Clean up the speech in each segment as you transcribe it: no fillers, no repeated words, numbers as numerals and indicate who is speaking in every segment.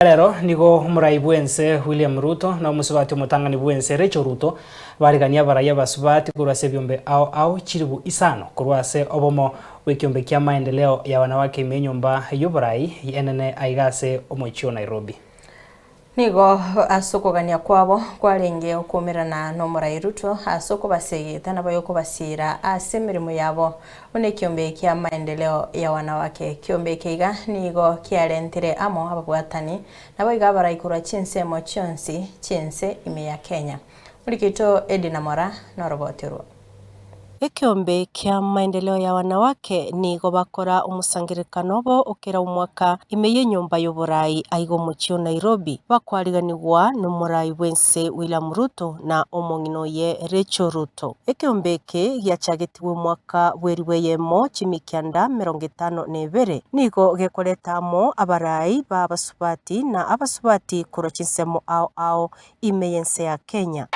Speaker 1: Rero nigo omorai bw'ense William Ruto na omosubati omotang'ani bw'ense Rachel Ruto bariganie abarai abasubati korwa ase ebiombe ao ao chilifu isano korwa ase obomo bw'ekiombe kia maendeleo ya wanawake ime enyomba y'oborai enene aiga ase omochie o Nairobi.
Speaker 2: Nigo ase okogania kwabo kwarenge okoumerana n'omorai Ruto ase okobasegeta na bayokobasiira ase emeremo yabo Buna ekiombe kia maendeleo ya wanawake. Ekiombe eke iga nigo kiarentire amo ababwatani, naboigo abarai korwa chinsemo chionsi chi'ense ime ya Kenya. Omoriki oito Edina Mora noroboti orwo.
Speaker 3: Ekiombe kia maendeleo ya wanawake nigo bakora omosangererekano obo o kera omwaka ime y'enyomba y'oborai aiga omochie o Nairobi, bakwariganigwa nomorai bw'ense William Ruto na omong'ina oye Rachel Ruto. Ekeombe eke giachagetigwe omwaka bw'eribu eyemo chimikianda 52, nigo gekoreta amo abarai ba abasubati na abasubati korwa chinsemo ao ao ime y'ense ya Kenya.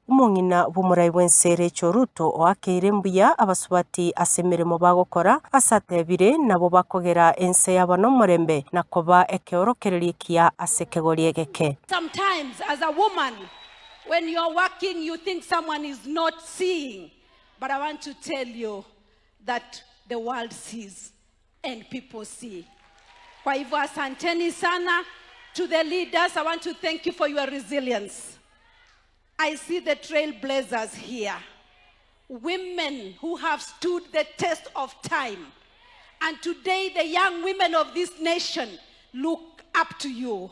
Speaker 3: Omong'ina bw'omorai bw'ense Rachel Ruto oakeire mbuya abasubati ase emeremo bagokora, ase atebire nabo bakogera ense yaba nomorembe na koba ekeorokererio ekiya ase ekegori egeke.
Speaker 4: Sometimes as a woman when you are working you think someone is not seeing but I want to tell you that the world sees and people see. Kwa hivyo asanteni sana to the leaders. I want to thank you for your resilience. I see the trailblazers here. Women who have stood the test of time. And today the young women of this nation look up to you.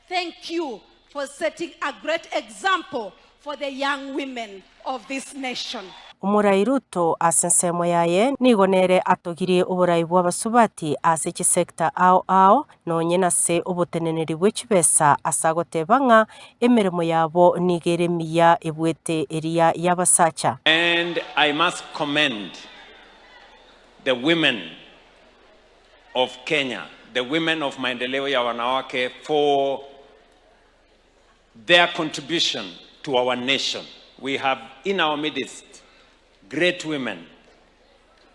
Speaker 4: Thank you for setting a great example for the young women of this nation.
Speaker 3: Omorai Ruto ase ensemo yaye nigo nere atogirie oborai bw'abasubati ase chisector ao ao nonye nase oboteneneri bwe chibesa ase agoteba ng'a emeremo yabo nigo ere emiya ebuete eria y'abasacha.
Speaker 5: And I must commend the women of Kenya, the women of Maendeleo ya Wanawake for their contribution to our nation. We have in our midst great women,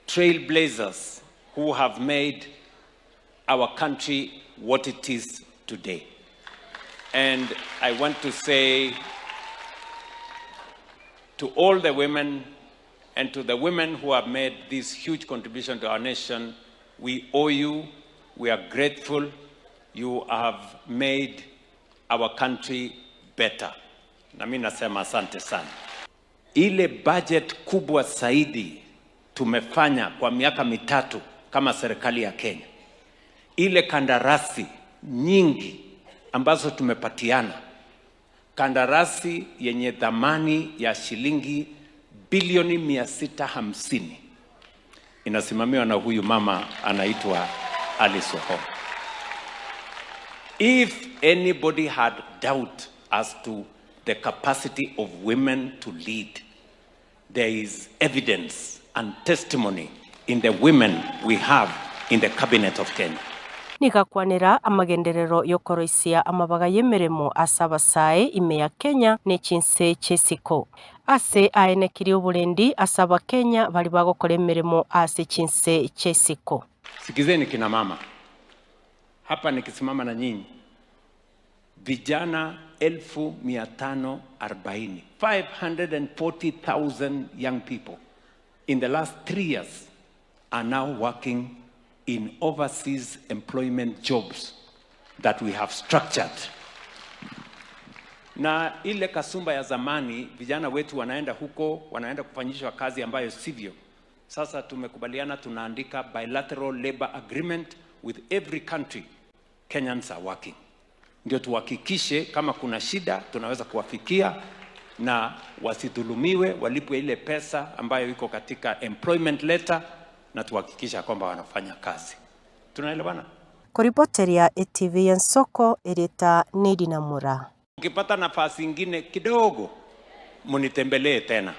Speaker 5: trailblazers who have made our country what it is today. And I want to say to all the women and to the women who have made this huge contribution to our nation, we owe you, we are grateful, you have made our country better. Na mimi nasema asante sana. Ile budget kubwa zaidi tumefanya kwa miaka mitatu kama serikali ya Kenya, ile kandarasi nyingi ambazo tumepatiana, kandarasi yenye thamani ya shilingi bilioni 650 inasimamiwa na huyu mama anaitwa Alice Wahome. If anybody had doubt as to the capacity of women to lead, there is evidence and testimony in the women we have in the cabinet of Kenya.
Speaker 3: Nigo akwanera amagenderero y'okoroisia amabaga y'emeremo ase abasae ime ya Kenya ne chinse chi'isiko. Ase aenekirie oborendi ase Abakenya baria bagokora emeremo ase chinse chi'isiko.
Speaker 5: Sikizeni kina mama, hapa nikisimama na nyinyi vijana 540,000, 540,000 young people in the last 3 years are now working in overseas employment jobs that we have structured. Na ile kasumba ya zamani, vijana wetu wanaenda huko, wanaenda kufanyishwa kazi ambayo sivyo. Sasa tumekubaliana tunaandika bilateral labor agreement with every country Kenyans are working. Ndio tuhakikishe kama kuna shida tunaweza kuwafikia na wasidhulumiwe, walipwe ile pesa ambayo iko katika employment letter, na tuhakikisha kwamba wanafanya kazi. Tunaelewana?
Speaker 3: Koripoteria etv y'ensoko erieta Nedina Mura.
Speaker 5: Ukipata nafasi ingine kidogo munitembelee tena.